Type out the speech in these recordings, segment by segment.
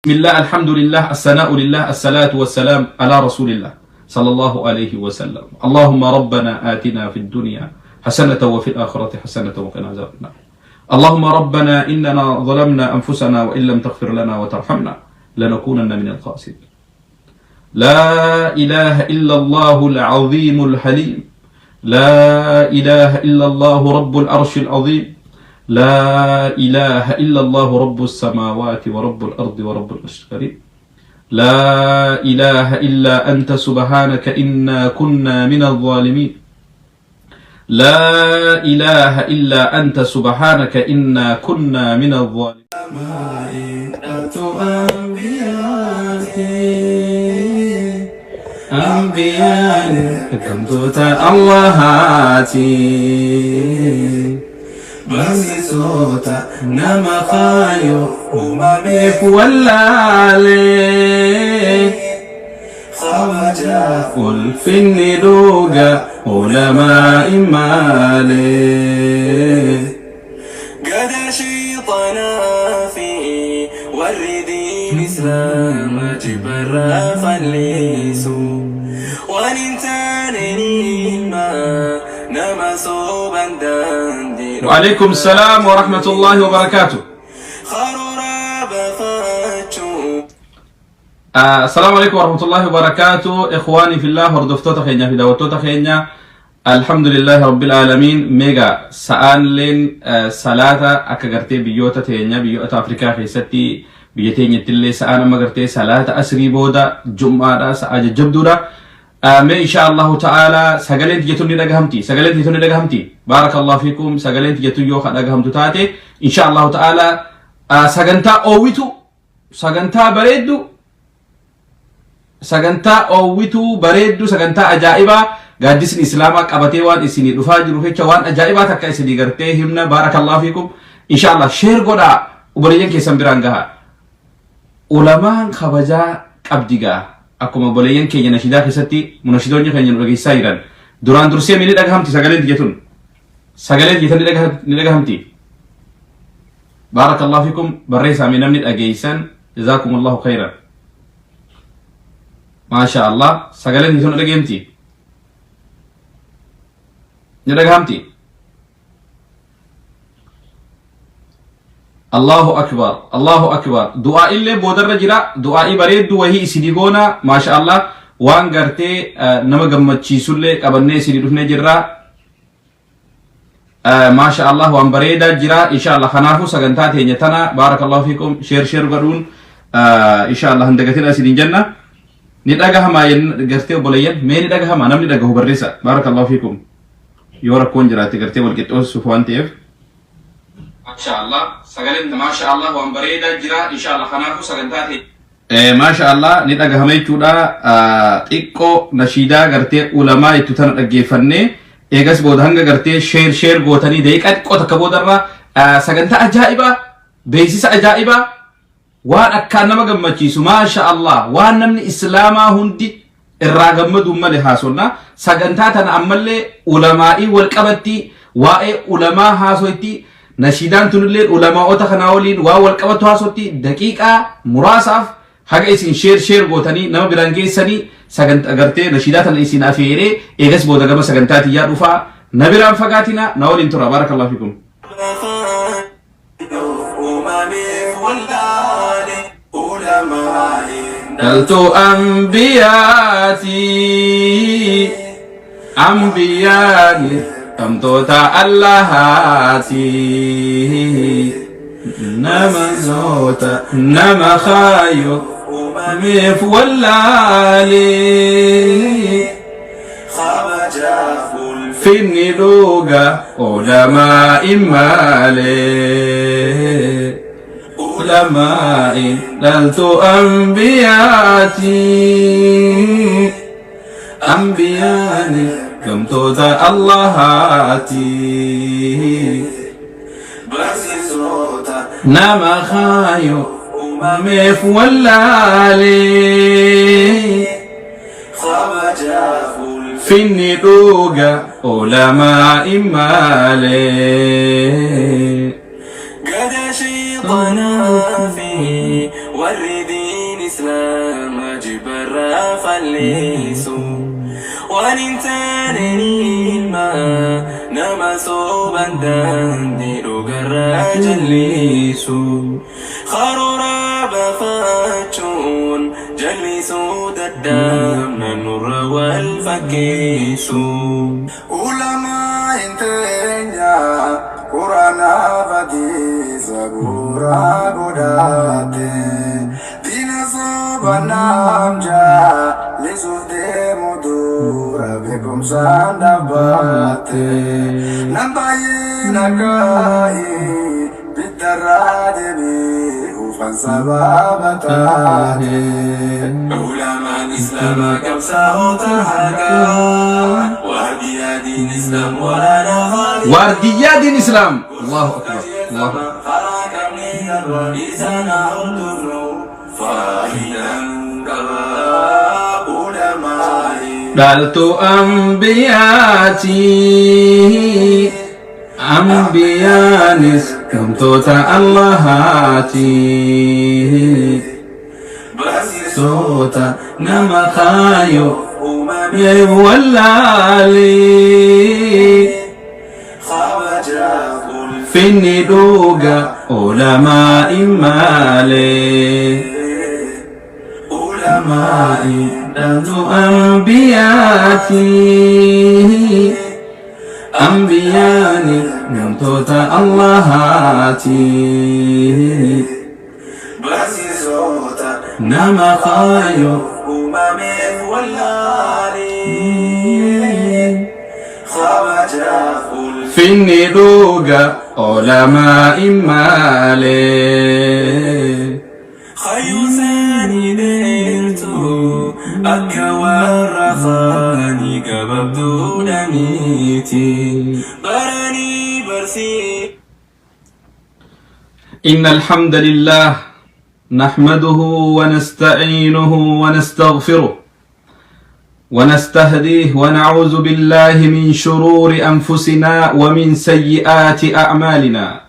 Bismillah, alhamdulillah, assana'u lillah, assalatu wassalam ala rasulillah sallallahu alayhi wa sallam. Allahumma rabbana atina fid dunya hasanatan wa fil akhirati hasanatan wa qina azaban nar. Allahumma rabbana innana zalamna anfusana wa in lam taghfir lana wa tarhamna lanakunanna minal khasirin. La ilaha illa Allahul azimul halim. La ilaha illa Allahu rabbul arshil azim. La ilaha illa Allahu rabbus samawati wa rabbul ardi wa rabbul arshil karim. La ilaha illa anta subhanaka inna kunna minadh zalimin. La ilaha illa anta subhanaka inna kunna minadh zalimin. Ambiyaan ergamtoota Allahaati. Barsiisota nama kaayyoo uumameef wallaalee. Kabajaaf ulfinni dhuga ulamaa'i maalee. Gada shayxaanaa fi warri diin islaama jibbarraa fallisu waan hin taane ni hima nama soban daandii وعليكم السلام ورحمة الله وبركاته. karoora baafachuu. Assalaamu alaikum warahmatullahi wabarakatuh. Ikhwaani fillah, hordoftoota keenya fi daawwattoota keenya. Alhamdulillahi rabbil aalamiin. Meega sa'aan leen salaata akka gartee biyyoota teenya, biyyoota Afrikaa keessatti, biyya teenyatti illee sa'aan amma gartee salaata asrii booda jum'aadha, sa'a jajjabduudha. Mee insha Allahu ta'ala sagaleen tiyyatun ni dhagahamti. Sagaleen tiyyatun ni dhagahamti. Barakallahu fiikum. Sagaleen tiyyatun yoo ka dhagahamtu taate, insha Allahu ta'ala sagantaa oowwitu, sagantaa bareeddu, sagantaa oowwituu bareeddu, sagantaa ajaa'ibaa gaaddisni islaamaa qabatee waan isinii dhufaa jiru jecha, waan ajaa'ibaa takka isinii gartee himna. Barakallahu fiikum. Insha Allah share godhaa, obboleeyyan keessan biraan gahaa. Ulamaan kabajaa qabdi gaa, akkuma obboleeyyan keenya nashidaa keessatti munashidoonni keenya nu dhageessisaa jiran. Duraan dursee ni dhagahamti sagaleen tiyya tun? Sagaleen tiyya ni dhagahamti? Barakallahu fiikum. Barreessaa mee namni dhageessan. Jazaakumullahu khayran. Maasha Allah, sagaleen tiyya tun dhageemti, ni dhagahamti. Allahu akbar, Allahu akbar. Du'aa illee boodarra jira, du'aa'ii bareeddu wahii isinii goona. Maasha Allah, waan gartee nama gammachiisullee qabannee isinii dhufnee jirra. Maasha Allah, waan bareedaa jira insha Allah. Kanaafuu sagantaa teenya tana, barakallahu fiikum, share share godhuun insha Allah hin dagatina isiniin jenna. Ni dhagahamaa gartee obboleeyyan? Mee ni dhagahamaa? Namni dhagahu barreessa. Barakallahu fiikum. Yoo rakkoon jiraatte gartee wal qixxoosuuf waan ta'eef. Maasha Allah, sagaleen, maasha Allah, waan bareedaa jira insha Allah. Kanaafuu sagantaa teenya. Maasha Allah, ni dhagahama jechuudha. Xiqqoo nashiidaa gartee ulamaa ittu tana dhaggeeffannee, eegas booda hanga gartee share share gootanii, daqiiqaa xiqqoo takka boodarra sagantaa ajaa'ibaa, beeksisa ajaa'ibaa, waan akkaan nama gammachiisu, maasha Allah, waan namni islaamaa hundi irraa gammaduun malee haasonna. Sagantaa tana ammallee ulamaa'ii wal qabatti, waa'ee ulamaa haasoitti. Nashiidaan tunillee ulamaa'ota kanaa waliin waan wal qabattu haasotti. Daqiiqaa muraasaaf haga isin share share gootanii nama biraan geessanii, sagantaa gartee nashiidaa tana isin afeeree, eegas booda gama sagantaa tiyyaa dhufaa. Na biraan fagaatina, na waliin tura. Barakallahu fikum. Uumameef wallaale ulamaa'iin Dhaltuu ambiyaati, ambiyaan ergamtoota Allahaati, nama zoota nama kaayo uumameef wallaalee. Kabajaaf ulfinni Finni dhuga ulamaa malee. Ulamaa'i dhaltuu ambiyaati, ambiyaan ergamtoota Allahaati. Barsiisota nama kaayo uumameef wallaalee. Kabajaaf ulfinni Finni dhuga ulamaa malee. Gada shayxaanaa fi warri Diin islaama jibbarraa falleessu. Waan hin taane ilma nama soban daandii dhugarraa jallisu. Karoora baafachuun jallisuu dadhabna nurra wal fakkeessu. Ulamaa'in teenya Qur'aanaaf hadiisa bu'uura godhatte. Diina soba naam jaallisuuf deemu dura beekumsaan dhaabbatte. Nam baay'een akka ibiddarraa deebi'uufan sababa taate. Ulamaan Islaamaa qabsaa'ota haqaa. Waardiyyaa diin Islaam waraana khaliifaa. Waardiyyaa diin Islaam. Allahu akbar. Allahu akbar. Karaa qabnee darba isaan haa hordofnu. Faayidaan qabaa ulamaa'i. Dhaltu ambiyaati ambiyaanis gamtoota Allahaati. Barsiisota Soota nama kaayo uumamee wallaalii. kabajaaf Finni dhuga ulamaa'i malee. Ulamaa'i Dhaltu ambiyaati. Ambiyaani gamtoota Allahaati. Barsiisota Nama kaayo uumamee wallaalee. Kabajaaf Finni dhuga ulamaa'i malee. Hayyuusaanii dheertuu akka warra kaanii gabaabduudha miti. Baranii barsii. إن الحمد لله نحمده ونستعينه ونستغفره ونستهديه ونعوذ بالله من شرور أنفسنا ومن سيئات أعمالنا.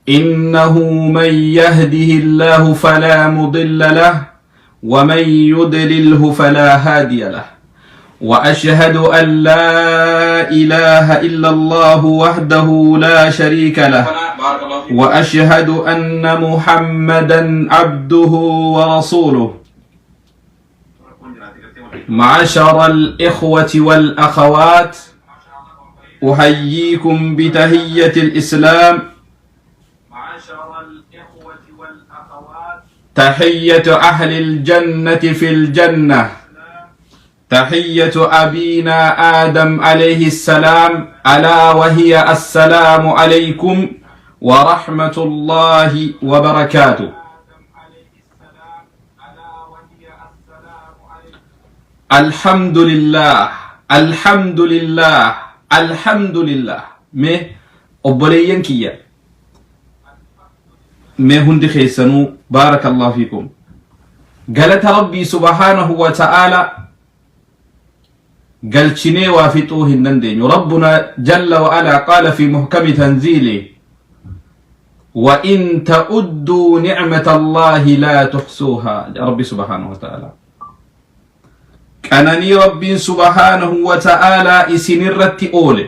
إنه من يهده الله فلا مضل له ومن يضلله فلا هادي له. وأشهد أن لا إله إلا الله وحده لا شريك له وأشهد أن محمدا عبده ورسوله. معشر الإخوة والأخوات، أحييكم بتحية الإسلام، تحية أهل الجنة في الجنة، تحية أبينا آدم عليه السلام، ألا وهي السلام عليكم ورحمة الله وبركاته. الحمد لله، الحمد لله، الحمد لله. Mee obboleeyyan kiyya, mee hundi keessanuu بارك الله فيكم. Galata Rabbii سبحانه وتعالى galchinee waa fixuu hin dandeenyu. ربنا جل وعلا قال في محكم تنزيله: وإن تعدوا نعمة الله لا تحصوها. Rabbi سبحانه وتعالى qananii Rabbiin سبحانه وتعالى isinirratti oole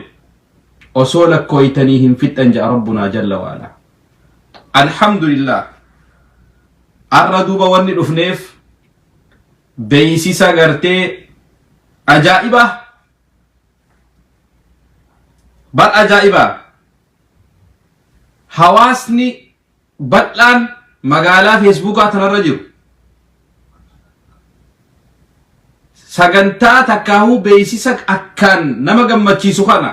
osoo lakkooytanii hin fixan jedha ربنا جل وعلا. الحمد لله. Arra duuba wanni dhufneef beeysisa gartee ajaa'iba bar ajaa'iba. Hawaasni bal'aan magaalaa Feesbuukaa tanarra jiru sagantaa takkaahuu beeksisa akkaan nama gammachiisu kana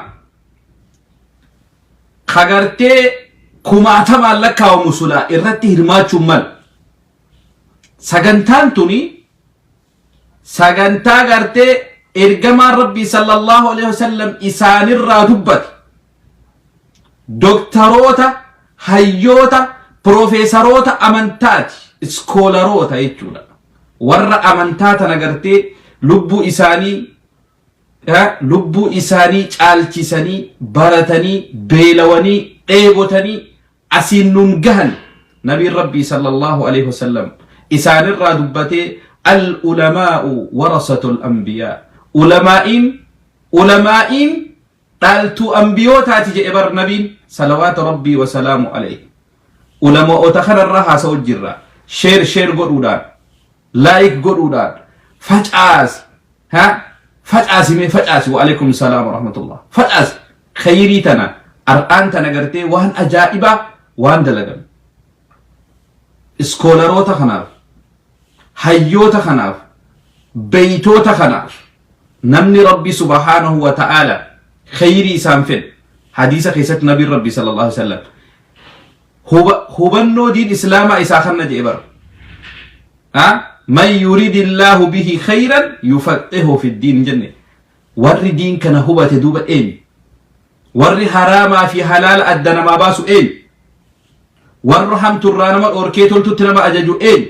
kagartee kumaatamaan lakkaawamu sula irratti hirmaachuun mal. Sagantaan tuni sagantaa gartee ergamaan Rabbii صلى الله عليه وسلم isaanirraa dubbate, doktaroota, hayyoota, piroofeesaroota amantaati, iskoolaroota jechuudha, warra amantaa tana gartee lubbuu isaanii caalchisanii baratanii, beelawanii, dheebotanii asiin nun gahan. Nabiin Rabbii صلى الله عليه وسلم Isaanirraa dubbatee al ulamaa'u warasatul anbiyaa. Ulamaa'iin ulamaa'iin dhaaltuu ambiyootaati jedhe bar nabiin salawaata rabbii wa salaamu alayhi. Ulamaa'ota kanarraa haasa'u jirra. Share share godhuudhaan, like godhuudhaan, facaasi. Ha? Facaasi mee facaasi. Wa alaikum salaam wa rahmatullah. Facaasi. Khayrii tana ar'aan tana gartee waan ajaa'ibaa waan dalagame. Iskoolaroota kanaaf, hayyoota kanaaf, beeytoota kanaaf namni Rabbi subhaanahu wa ta'aala khayrii isaan fedhe hadiisa keessatti nabiin Rabbi sallallahu alaihi wasallam hubannoo diin islaamaa isaa kanna jedhe bara. Ha? Man yuridillaahu bihi khayran yufaqihu fi diin jenne. Warri diin kana hubate duuba eenyu? Warri haraamaa fi halaala adda namaa baasu eenyu? Warra hamturraa nama dhorkee toltutti nama ajaju eenyu?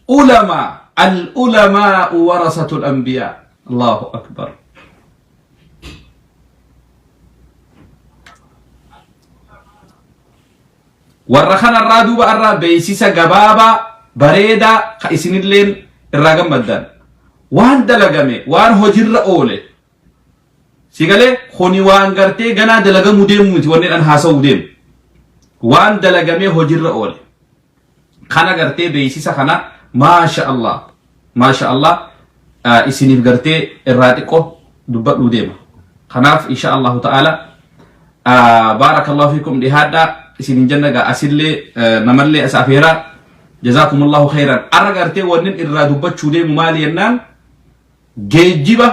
Ulamaa al-ulamaa'u warasatul anbiyaa. Allahu akbar. Warra kanarraa duuba irraa beeksisa gabaabaa bareedaa ka isinilleen irraa gammaddan. Waan dalagame, waan hojirra oole. Si galee kuni waan gartee ganaa dalagamuu deemu miti wanni dhan haasa'uu deemu. Waan dalagamee hojirra oole. Kana gartee beeksisa kana maasha Allah maasha Allah isiniif gartee irraa xiqqoo dubbadhuu deema. Kanaaf insha Allahu ta'ala baarakallahu fiikum dhihaadhaa isinin jenna gaa asillee namallee as afeeraa jazaakumullahu khayran. Arra gartee wannin irraa dubbachuu deemu maali jennaan geejjiba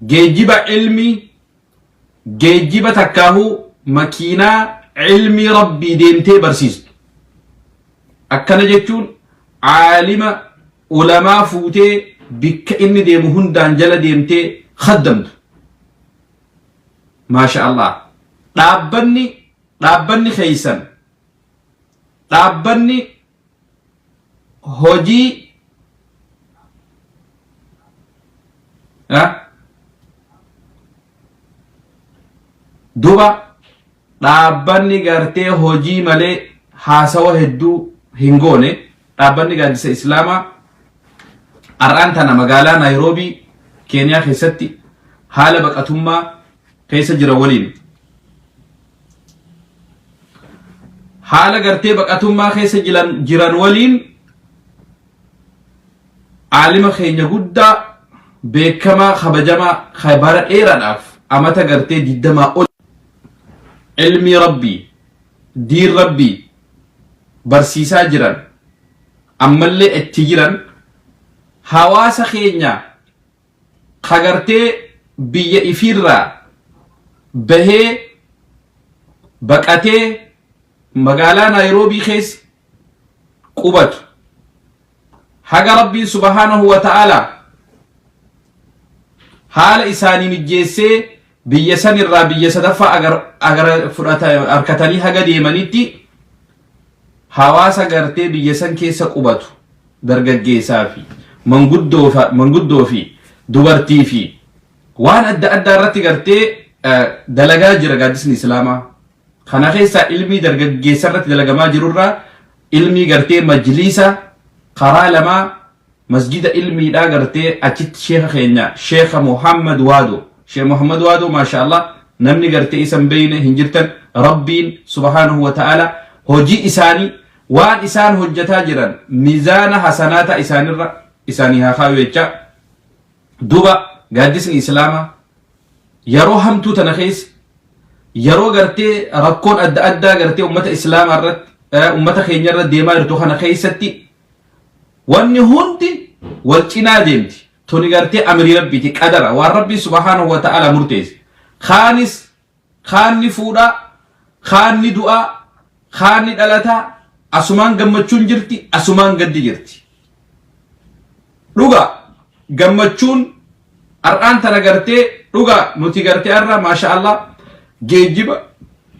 geejjiba ilmii geejjiba takkaahuu makiinaa ilmii rabbii deemtee barsiistu. Akkana jechuun aalima ulamaa fuutee bikka inni deemu hundaan jala deemtee khaddamtu. Maasha Allah. Dhaabbanni dhaabbanni keessan dhaabbanni hojii duba dhaabbanni gartee hojii malee haasawa hedduu hin goone dhaabbanni gaaddisa islaamaa har'aan tana magaalaa naayiroobii keeniyaa keessatti haala baqatummaa keessa jira waliin haala gartee baqatummaa keessa jiran waliin aalima keenya guddaa beekamaa kabajamaa ka bara dheeraadhaaf amata gartee digdamaa ol ilmii rabbii diin rabbii barsiisaa jiran ammallee itti jiran hawaasa keenya ka gartee biyya ifiirraa bahee baqatee magaalaa Naayiroobii keessa qubatu haga Rabbiin subhaanahu wa ta'aalaa haala isaanii mijjeessee biyya sanirraa biyya sadaffaa agar agara fudhata harkatanii haga deemanitti hawaasa gartee biyya san keessa qubatu dargaggeessaa fi manguddoo fi dubartii fi waan adda addaa irratti gartee dalagaa jira gaaddisni islaamaa. Kana keessaa ilmii dargaggeessa irratti dalagamaa jirurraa ilmii gartee majliisa karaa lamaa masjida ilmiidhaa gartee achitti sheekha keenya sheekha Muhammad Waadoo sheekh Muhammad Waadoo maasha Allah namni gartee isa hin beeyne hin jirtan rabbiin subhaanahu wa ta'ala hojii isaanii waan isaan hojjataa jiran mizaana hasanaata isaanirra isaanii haa kaayu jecha duba gaaddisni islaamaa yeroo hamtuu tana keessa yeroo gartee rakkoon adda addaa gartee ummata islaamaa irratti ummata keenya irra deemaa jirtu kana keessatti Wanni hundi wal cinaa deemti. Tuni gartee amrii Rabbiiti qadara waan Rabbiin subhaanahu wa ta'ala murteesse. Kaanis kaan ni fuudhaa, kaan ni du'aa, kaan ni dhalataa, asumaan gammachuun jirti, asumaan gaddi jirti. Dhugaa gammachuun Har'aan tana gartee dhugaa nuti gartee har'a maasha Allah geejjiba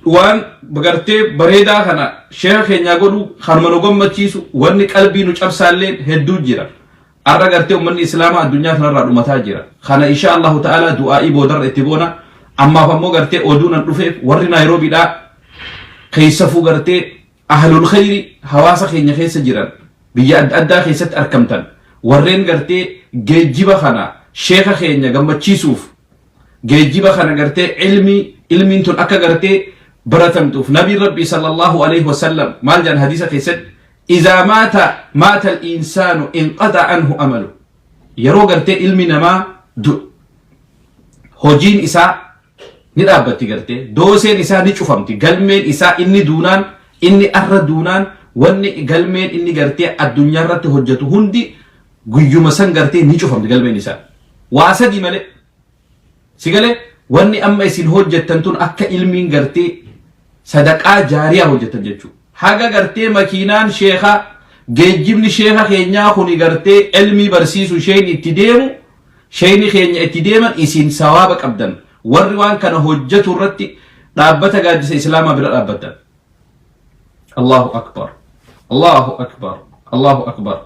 waan gartee bareedaa kana sheeka keenyaa godhu kanuma nu gammachiisu wanni qalbii nu cabsaallee hedduu jira. Har'a gartee uummanni islaamaa addunyaa kanarraa dhumataa jira. Kana insha Allahu ta'ala du'aa'ii boodarra itti goona. Ammaaf ammoo gartee oduu nan dhufeef warri Naayiroobiidhaa keessafuu gartee Ahlul khayri hawaasa keenya keessa jiran biyya adda addaa keessatti arkamtan warreen gartee geejjiba kana sheeka keenya gammachiisuuf geejjiba kana gartee ilmii ilmiin tun akka gartee baratamtuuf nabiin rabbii sallallahu alaihi wasallam maal jedhan hadiisa keessatti izaa maata maata al-insaanu inqaxa anhu amalu yeroo gartee ilmi namaa du'e hojiin isaa ni dhaabbatti gartee dooseen isaa ni cufamti galmeen isaa inni duunaan inni arra duunaan wanni galmeen inni gartee addunyaa irratti hojjetu hundi guyyuma san gartee ni cufamti galmeen isaa waa sadii malee si galee wanni amma isin hojjettan tun akka ilmiin gartee sadaqaa jaariyaa hojjettan jechuudha. Haga gartee makiinaan sheekaa geejjibni sheeka keenyaa kuni gartee ilmii barsiisu isheen itti deemu sheeyni keenya itti deeman isin sawaaba qabdan warri waan kana hojjetu irratti dhaabbata gaaddisa islaamaa bira dhaabbattan. Allahu akbar. Allahu akbar. Allahu akbar.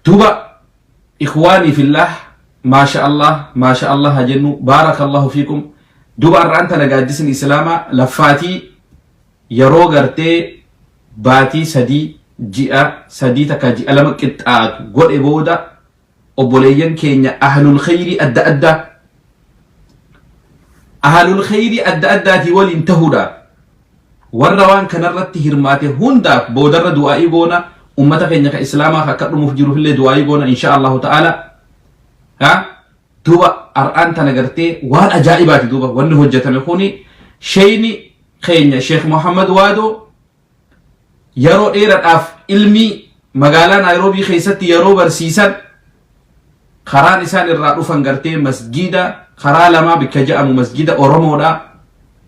Duuba ikhwaanii fillah maasha Allah maasha Allah haa jennu baarakallahu fiikum duuba har'aan tana gaaddisni islaamaa laffaatii yeroo gartee baatii 3 ji'a 3 takka ji'a 2 qixxaatu godhe booda obboleeyyan keenya ahlul khayrii adda addaa ahlul khayrii adda addaatii waliin tahuudhaan warra waan kanarratti hirmaate hundaaf boodarra du'aa'ii goona ummata keenya ka islaamaa ka akka dhumuuf jiruufillee du'aa'ii goona insha Allahu ta'ala ha duuba har'aan tana gartee waan ajaa'ibaati duuba wanni hojjetame kuni sheeyni keenya Sheekh Muhammad Waadoo yeroo dheeradhaaf ilmii magaalaa Naayiroobii keessatti yeroo barsiisan karaan isaan irraa dhufan gartee masgiida karaa lamaa bikka jedhamu masgiida Oromoodha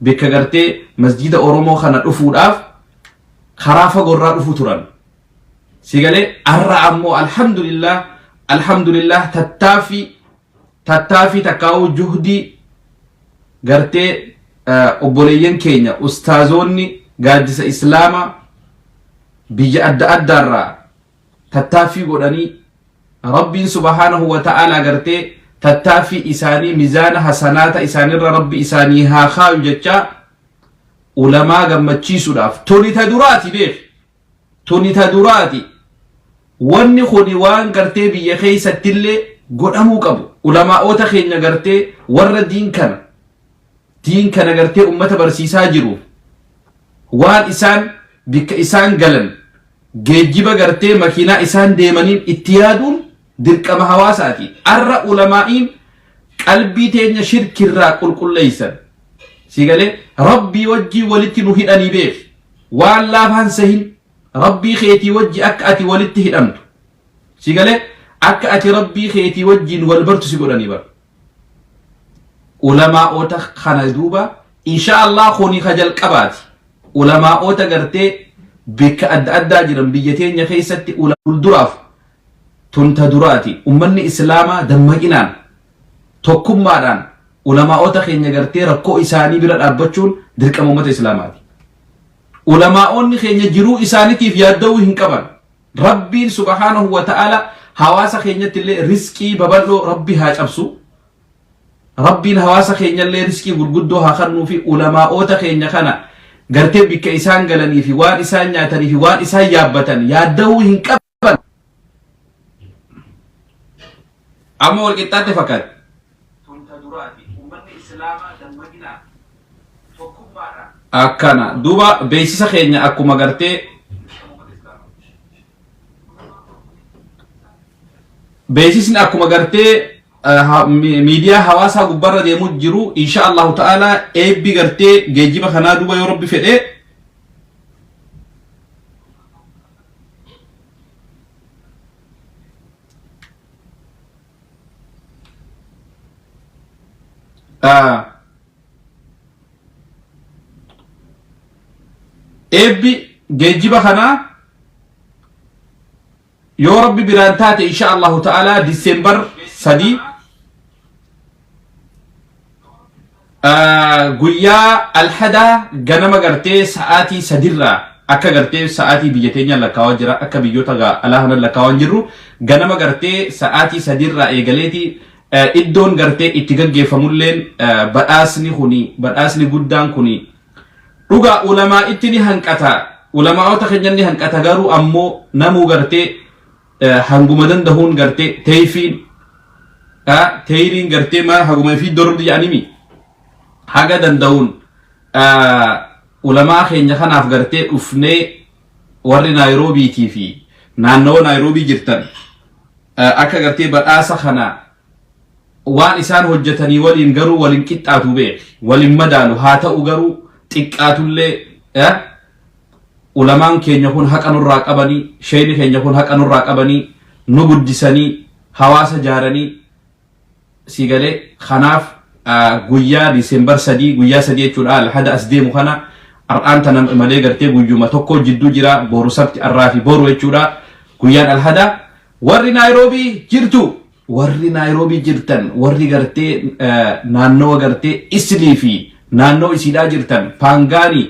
bikka gartee masgiida Oromoo kana dhufuudhaaf karaa fagoorraa dhufu turan. Si galee har'a ammoo alhamdulillah alhamdulillah tattaaffii tattaaffii takkaa'uu juhdii gartee obboleeyyan keenya ustaazoonni gaaddisa islaamaa biyya adda addaarraa tattaaffii godhanii rabbiin subhaanahu wa ta'aalaa gartee tattaaffii isaanii mizaana hasanaata isaanirra rabbi isaanii haa kaayu jechaa ulamaa gammachiisuudhaaf tuni ta duraati beek Tuni ta duraati. Wanni kuni waan gartee biyya keessattillee godhamuu qabu. Ulamaa'oota keenya gartee warra diin kana diin kana gartee ummata barsiisaa jiru waan isaan bikka isaan galan geejjiba gartee makiinaa isaan deemaniin itti yaaduun dirqama hawaasaati. Arra ulamaa'iin qalbii teenya shirkirraa qulqulleessan. Si galee rabbii wajjii walitti nu hidhanii beek. Waan laafaan sehin rabbii keetii wajji akka ati walitti hidhamtu. Si galee akka ati rabbii keetii wajjiin wal bartu si godhanii bar. Ulamaa'oota kana duuba insha Allah kuni ka jalqabaati. Ulamaa'oota gartee bikka adda addaa jiran biyya teenya keessatti fuulduraaf tun ta duraati. Ummanni Islaamaa dammaqinaan tokkummaadhaan ulamaa'ota keenya gartee rakkoo isaanii bira dhaabbachuun dirqama ummata Islaamaati. Ulamaa'onni keenya jiruu isaaniitiif yaadda'uu hin qaban. Rabbiin subhaanahu wa ta'ala hawaasa keenyatti illee rizqii babal'oo Rabbi haa cabsu. Rabbiin hawaasa keenya illee rizqii gurguddoo haa kennuu fi ulamaa'ota keenya kana gartee bikka isaan galanii fi waan isaan nyaatanii fi waan isaan yaabbatan yaadda'uu hin qaban. Amma wal qixxaatte fakkaate. Tun ta duraati. Ummanni Islaamaa dammaqinaan tokkummaadhaan. Akkana. Duuba beeksisa keenya akkuma gartee beeksisni akkuma gartee miidiyaa hawaasaa gubbaarra deemu jiru insha Allahu ta'ala eebbi gartee geejjiba kanaa duuba yoo rabbi fedhe Eebbi geejjiba kanaa yoo rabbi biraan taate insha Allahu ta'ala Diseembar 3 Guyyaa alhadaa ganama gartee sa'aatii sadirraa akka gartee sa'aatii biyya teenya lakkaawaa jira akka biyyoota alaa kana lakkaawaa hin jirru ganama gartee sa'aatii sadirraa eegaleeti iddoon gartee itti gaggeeffamulleen badhaasni kuni badhaasni guddaan kuni Dhugaa ulamaa'itti ni hanqata. Ulamaa'ota keenya ni hanqata garuu ammoo namuu gartee hanguma dandahuun gartee teeyfiin teeyriin gartee maa haguma fi dormti jedhanimi haga danda'uun ulamaa keenya kanaaf gartee dhufnee warri Naayiroobiitii fi naannawa Naayiroobii jirtan akka gartee badhaasa kana waan isaan hojjetanii waliin garuu waliin qixxaatu beeki waliin madaalu haa ta'u garuu xiqqaatullee ulamaan keenya kun haqa nurraa qabanii sheeyni keenya kun haqa nurraa qabanii nu guddisanii hawaasa jaaranii si galee kanaaf guyyaa Diisembar 3 guyyaa 3 jechuudha alhada as deemu kana har'aan tana malee gartee guyyuma tokko jidduu jira boru sabti arraa fi boru jechuudha guyyaan alhada warri Naayiroobii jirtu warri Naayiroobii jirtan warri gartee naannawa gartee Islii fi naannoo isiidhaa jirtan Paangaanii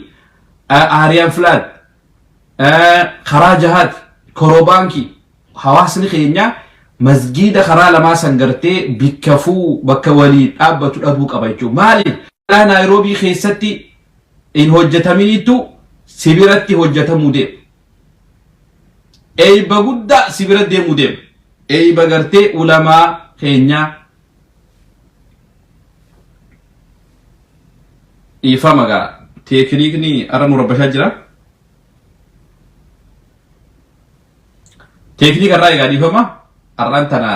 Aariyaan Filaat karaa jahaat korobaankii hawaasni keenya masgiida karaa lamaa san gartee bikka fuu bakka walii dhaabbatu dhabuu qaba jechuudha. Maaliif? Magaalaa Naayiroobii keessatti hin hojjetaminitu sibiratti hojjetamuu deema. Eeyba guddaa sibira deemuu deema. Eeyba gartee ulamaa keenyaa dhiifama gaa teekniikni arra nu rabbashaa jira. Teekniika irraa egaa dhiifama. Har'aan tana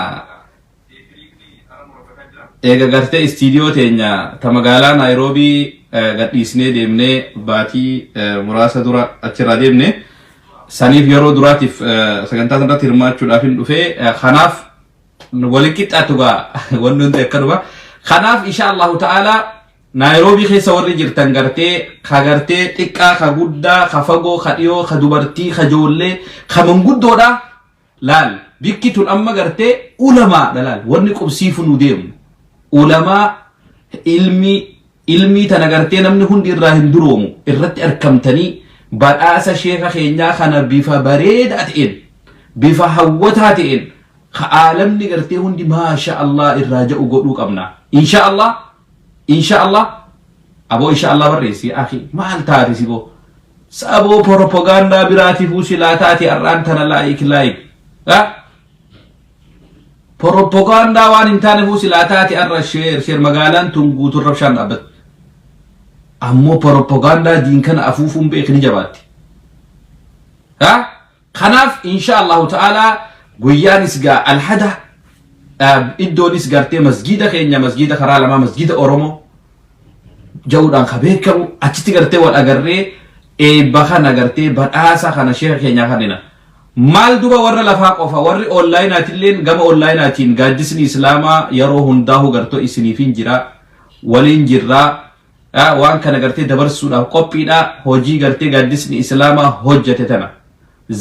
eega gartee istiidiyoo teenya ta magaalaa Naayiroobii gadhiisnee deemnee baatii muraasa dura achirraa deemne saniif yeroo duraatiif sagantaa sanarratti hirmaachuudhaaf hin dhufee kanaaf waliin qixxaatu gaa wanni hundi akkanuma. Kanaaf insha Allahu ta'ala Naayiroobii keessa warri jirtan gartee ka gartee xiqqaa ka guddaa ka fagoo ka dhiyoo ka dubartii ka joollee ka manguddoodha laal bikki tun amma gartee ulamaadha laal wanni qubsiifu nu deemu ulamaa ilmii ilmii tana gartee namni hundi irraa hin duroomu irratti arkamtanii badhaasa sheeka keenyaa kana bifa bareedaa ta'een bifa hawwataa ta'een ka aalamni gartee hundi maasha Allah irraa ja'u godhuu qabna insha Allah Insha Allah aboo insha Allah barreessi akhi maal taate si boo saboo propagaandaa biraatiifuu silaa taate har'aan tana laayik laayik propagaandaa waan hin taanefuu silaa taate har'a sheer sheer magaalaan tun guutuun rabshaan dhaabbatti ammoo propagaandaa diin kana afuufuun beeki ni jabaatti Kanaaf insha Allahu ta'ala guyyaanis gaa alhada iddoonis gartee masgiida keenya masgiida karaa lamaa masgiida Oromoo ja'uudhaan ka beekamu achitti gartee wal agarree eebba kana gartee badhaasa kana sheeka keenyaa kannina. Maal duba warra lafaa qofa warri onlaayinaatilleen gama onlaayinaatiin gaaddisni islaamaa yeroo hundaahu gartoo isiniif hin jira waliin jirraa waan kana gartee dabarsuudhaaf qophiidha hojii gartee gaaddisni islaamaa hojjete tana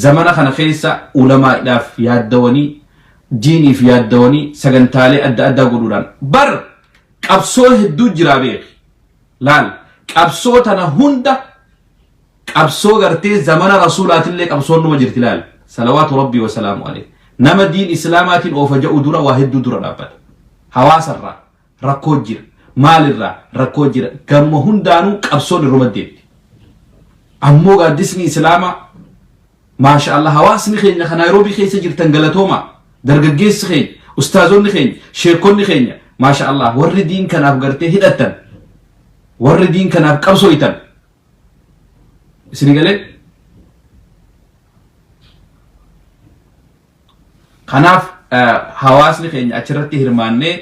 zamana kana keessa ulamaadhaaf yaaddawanii diiniif yaaddawanii sagantaalee adda addaa godhuudhaan bar qabsoo hedduu jiraa beeki laal qabsoo tana hunda qabsoo gartee zamana rasuulaatillee qabsoon numa jirti laal salawaatu rabbii wasalaamu alayhi nama diin islaamaatiin oofa ja'u dura waa hedduu dura dhaabbata hawaasarraa rakkoo jira maalirraa rakkoo jira gamma hundaanuu qabsoon irruma deemti ammoo gaaddisni islaamaa maasha Allah hawaasni keenya kan Naayiroobii keessa jirtan galatooma dargaggeessi keenya ustaazonni keenya sheekonni keenya maasha Allah warri diin kanaaf gartee hidhattan warri diin kanaaf qabsooytan isin galee Kanaaf hawaasni keenya achirratti hirmaannee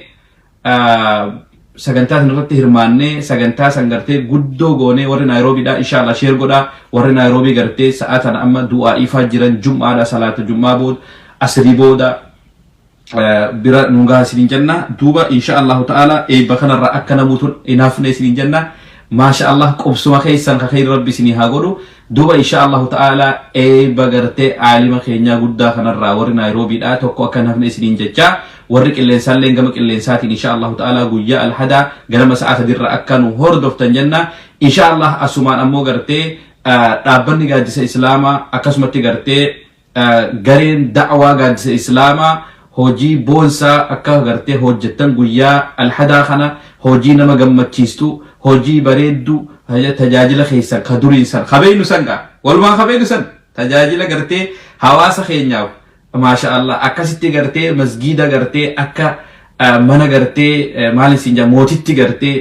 sagantaa sanarratti hirmaannee sagantaa san gartee guddoo goonee warri Naayiroobiidha inshallah sheer godhaa warri Naayiroobii gartee sa'a tana amma du'aa ifaa jiran jum'aadha salaata jum'aa booda asrii booda bira nu gaha isiniin jenna duuba insha Allahu ta'ala eebba kanarraa akka namuutu hin hafne isiniin jenna maasha Allah qubsuma keessan ka kheyri rabbi isinii haa godhu Duuba insha Allahu ta'ala eebba gartee aalima keenyaa guddaa kanarraa warri Naayiroobiidhaa tokko akka hin hafne isiniin jechaa warri qilleensaalleen gama qilleensaatiin insha Allahu ta'ala guyyaa alhadaa ganama sa'a sadirra akka nu hordoftan jenna insha Allah asumaan ammoo gartee dhaabbanni gaaddisa islaamaa akkasumatti gartee gareen da'waa gaaddisa islaamaa hojii boonsaa akka gartee hojjettan guyyaa alhadaa kana hojii nama gammachiistu hojii bareeddu Tajaajila keessan ka durii san ka beeynu san gaa walumaa ka beeynu san tajaajila gartee hawaasa keenyaaf maasha Allah akkasitti gartee masgiida gartee akka mana gartee maal isin jaa mootitti gartee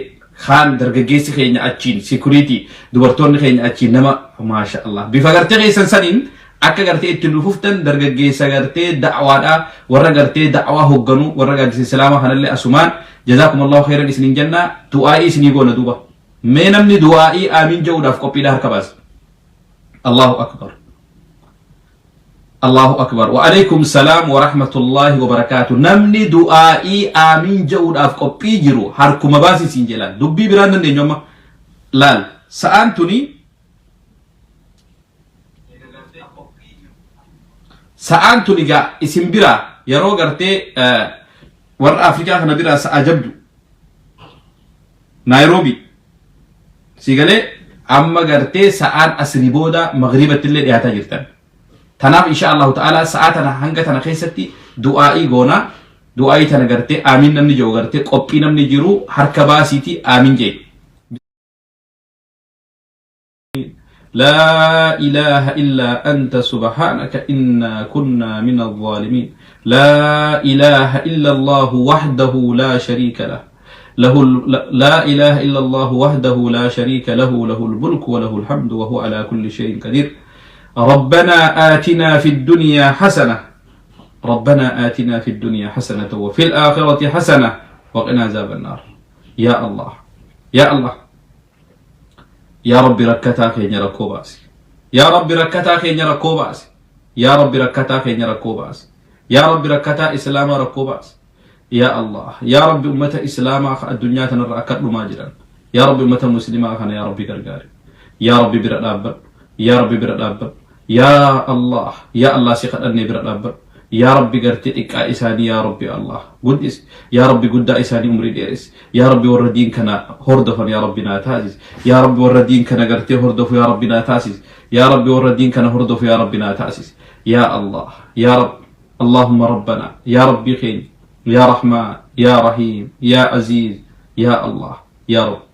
kaan dargaggeessi keenya achiin security dubartoonni keenya achiin nama maasha Allah bifa gartee keessan saniin akka gartee itti nu fuftan dargaggeessa gartee da'waadha warra gartee da'waa hogganu warra gaaddisa islaamaa kanallee asumaan jazaakumullahu khairan isiniin jenna du'aa'ii isinii goona duuba mee namni du'aa'ii aamiin jedhuudhaaf qophiidha harka baasa. Allahu akbar. Allahu akbar. Wa alaikum salaam wa rahmatullahi wa barakaatu. Namni du'aa'ii aamiin jedhuudhaaf qophii jiru harkuma baasi siin jedhaan. Dubbii biraan dandeenyu amma. Laal sa'aan tuni sa'aan tuni gaa isin biraa yeroo gartee warra Afrikaa kana biraa sa'a jabdu. Naayiroobii. Si galee amma gartee sa'aan asrii booda magriibatti illee dhiyaataa jirtan. Tanaaf insha Allahu ta'ala sa'aa tana hanga tana keessatti du'aa'ii goona. Du'aa'ii tana gartee aamiin namni jiru gartee qophii namni jiru harka baasiitii aamiin jee. لا إله إلا أنت سبحانك إنا كنا من الظالمين. لا إله إلا الله وحده لا شريك له، له لا إله إلا الله وحده لا شريك له، له الملك وله الحمد وهو على كل شيء قدير. ربنا آتنا في الدنيا حسنة، ربنا آتنا في الدنيا حسنة وفي الآخرة حسنة وقنا عذاب النار. يا الله يا الله يا ربي rakkataa keenya rakkoo baasi. Yaa Rabbi rakkataa keenya rakkoo baasi. Yaa Rabbi rakkataa keenya rakkoo baasi. Yaa Rabbi rakkataa Islaamaa rakkoo baasi. Yaa Allah yaa Rabbi ummata Islaamaa ka addunyaa tanarra akka dhumaa jiran. Yaa Rabbi ummata Muslimaa kana yaa Rabbi gargaari. Yaa Rabbi bira dhaabbadhu. Yaa Rabbi bira dhaabbadhu. Yaa Allah yaa Allah si kadhannee bira dhaabbadhu. Yaa Rabbi gartee xiqqaa isaanii yaa Rabbi Allah guddisi. Yaa Rabbi guddaa isaanii umrii dheeressi. Yaa Rabbi warra diin kana hordofan yaa Rabbi naa taasisi. Yaa Rabbi warra diin kana gartee hordofu yaa Rabbi naa taasisi. Yaa Rabbi warra diin kana hordofu yaa Rabbi naa taasisi. Yaa Allah yaa Rabbi Allahumma Rabbana yaa Rabbi keenya yaa Rahmaan yaa Rahiim yaa Aziz yaa Allah yaa Rabbi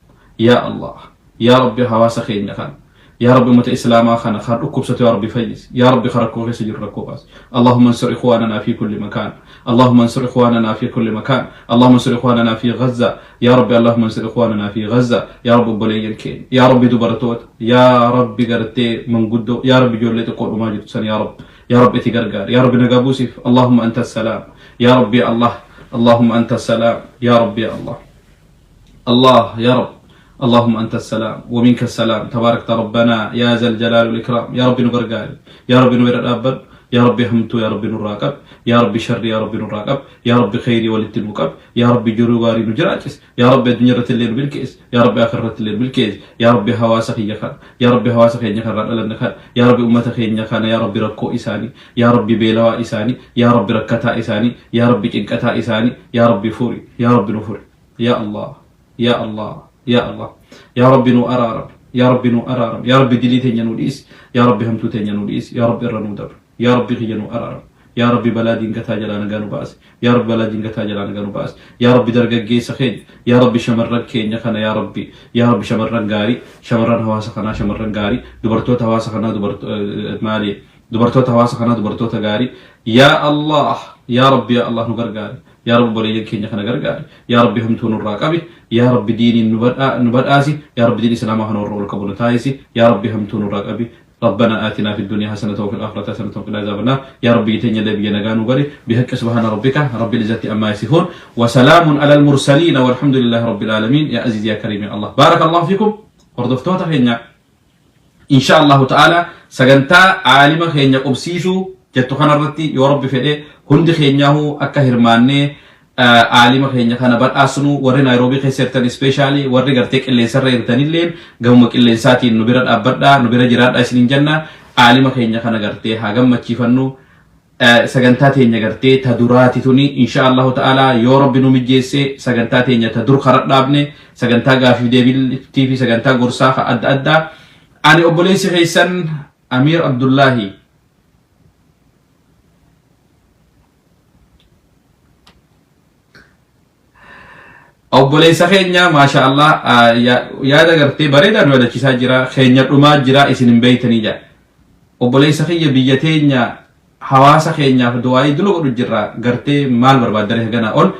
yaa Allah yaa Rabbi hawaasa keenya kana yaa Rabbi ummata Islaamaa kana kan dhukkubsatu yaa Rabbi fayyisi. Yaa Rabbi kan rakkoo keessa jiru rakkoo baasi. Allahumma ansur ikhwaanana fi kulli makaan. Allahumma ansur ikhwaanana fi kulli makaan. Allahumma ansur ikhwaanana fi Gaza. Yaa Rabbi Allahumma ansur ikhwaanana fi Gaza. Yaa Rabbi obboleeyyan keenya. Yaa Rabbi dubartoota. Yaa Rabbi gartee manguddoo. Yaa Rabbi ijoollee xiqqoo dhumaa jirtu san yaa Rabbi. Yaa Rabbi itti gargaari. Yaa Rabbi nagaa buusiif. Allahumma anta salaam. Yaa Rabbi ya Allah. Allahumma anta salaam. Yaa Rabbi ya Allah. الله يا رب اللهم أنت السلام ومنك السلام تباركت ربنا يا ذا الجلال والإكرام. يا ربي نغرقال يا ربي نبر الأبد يا ربي همتو يا ربي نراقب يا ربي شر يا ربي نراقب يا ربي خيري ولدت المقب يا ربي جروغاري نجراجس يا ربي الدنيا الليل بالكيس يا ربي آخرة الليل بالكيس يا ربي هواسخ يخان يا ربي هواسخ يخان لنخان يا ربي أمة خير يخان يا ربي ركو إساني يا ربي بيلوا إساني يا ربي ركتا إساني يا ربي كنكتا إساني يا ربي فوري يا ربي نفوري. يا الله يا الله يا الله يا ربي نو أرارم يا ربي نو أرارم يا ربي دلي تنيا نوديس يا ربي همتو تنيا نوديس يا ربي الرنو دبر يا ربي خيا نو أرارم يا ربي بلادين كتا جلانا غانو باس يا ربي بلادين كتا جلانا غانو باس يا ربي درجة جيس خيج يا ربي شمرن كينيا خنا يا ربي يا ربي شمرن غاري شمرن هواسا خنا شمرن غاري دبرتو هواسا خنا دبرت مالي دبرتو هواسا خنا دبرتو غاري يا الله يا ربي يا الله نغرغاري يا رب بولي كينيا خنا غرغاري يا ربي همتو نراقبي يا ربي ديني نبدأسي يا ربي دين إسلام هنور القبول تايسي يا ربي همتو نراقبي. ربنا آتنا في الدنيا حسنة وفي الآخرة حسنة وقنا عذاب النار. يا ربي يتنيا لبي نغانو غري بحق سبحان ربك رب العزة عما يصفون وسلام على المرسلين والحمد لله رب العالمين. يا عزيز يا كريم يا الله بارك الله فيكم. وردفتوتا خينيا إن شاء الله تعالى سغنتا عالم خينيا قبسيسو جتو خنرتي يا رب فدي هند خينياهو أكا هرماني عالم خينيا خنا بدأسنو وري نيروبي خسرتن سبيشالي وري غرتك اللي سر يرتنيلين قومك اللي ساتي نبرة أبدا نبرة جراد أسنين جنة عالم خينيا خنا غرتي هاجم متشيفنو سجنتاتي نغرتي تدوراتي توني إن شاء الله تعالى يا رب نمجيسي سجنتاتي تدور خرط لابني سجنتا غافي ديبل تي في سجنتا غرسا أد أدا أنا أبوليسي خيسن أمير عبد الله Obboleessa keenya maasha Allah yaada gartee bareedaa nu yaadachiisaa jira. Keenya dhumaa jira isin hin beeytanii jedha. Obboleessa kiyya, biyya teenya, hawaasa keenyaaf du'aayii dula godhu jirra. Gartee maal barbaaddare ganaa ol?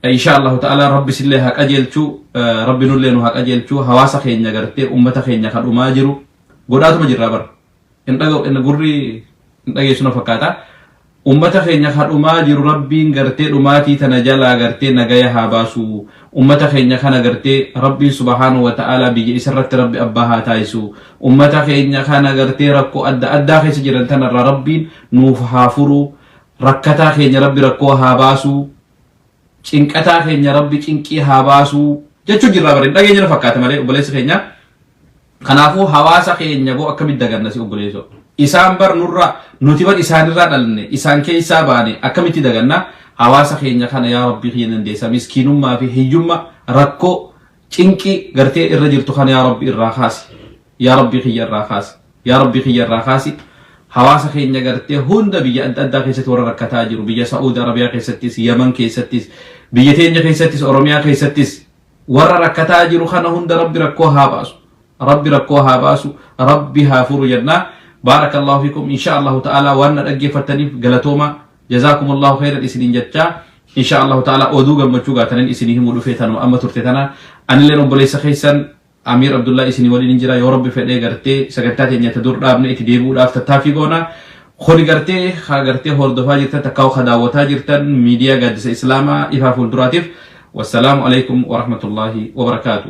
Insha Allahu ta'ala, Rabbi sillee haa qajeelchu, Rabbi nullee nu haa qajeelchu. Hawaasa keenya gartee ummata keenya kan dhumaa jiru godhaatuma jirra bara. Hin dhaga'u, inni gurri hin dhageessu na fakkaata. Ummata keenya kan dhumaa jiru Rabbiin gartee dhumaatii tana jalaa gartee nagaya haa baasu. Ummata keenya kana gartee Rabbiin subhaanahu wa ta'ala biyya isarratti Rabbi abbaa haa taasisu. Ummata keenya kana gartee rakkoo adda addaa keessa jiran tanarraa Rabbiin nuuf haa furu. Rakkataa keenya Rabbi rakkoo haa baasu. Cinqataa keenya Rabbi cinqii haa baasu jechuu jirraa bare. Dhageenya na fakkaata malee obboleessi keenya. Kanaafuu hawaasa keenya boo akkamitti daganna si obboleessoo? Isaan bar nurraa, nuti bar isaanirraa dhalne, isaan keessaa baane, akkamitti daganna? Hawaasa keenya kana yaa Rabbii kiyya dandeessa, miskiinummaa fi hiyyummaa, rakkoo, cinqii gartee irra jirtu kana yaa Rabbi irraa kaasi. Yaa Rabbii kiyya irraa kaasi. Yaa Rabbii kiyya irraa kaasi. Hawaasa keenya gartee hunda biyya adda addaa keessatti warra rakkataa jiru, biyya Saa'ud Arabiyaa keessattis, Yaman keessattis, biyya teenya keessattis, Oromiyaa keessattis warra rakkataa jiru kana hunda Rabbi rakkoo haa baasu. Rabbi rakkoo haa baasu. Rabbi haa furu jennaa. Baarakallahu fikum. Insha Allahu ta'ala, waan na dhaggeeffattaniif galatooma. Jazaakumullahu khairan isiniin jechaa. Insha Allahu ta'ala, oduu gammachuu gaataniin isinii himuu dhufee tanuma amma turte tana. Anilleen obboleessa keessan Amiir Abdullaa isinii waliin hin jira. Yoo Rabbi fedhee gartee sagantaa teenya ta dur dhaabne itti deebi'uudhaaf tattaaffii goona. Kuni gartee haa gartee hordofaa jirtan takkaa haa daawwataa jirtan miidiyaa Gaaddisa Islaamaa ifaa fuulduraatiif. Wassalaamu alaikum warahmatullaahi wabarakaatu.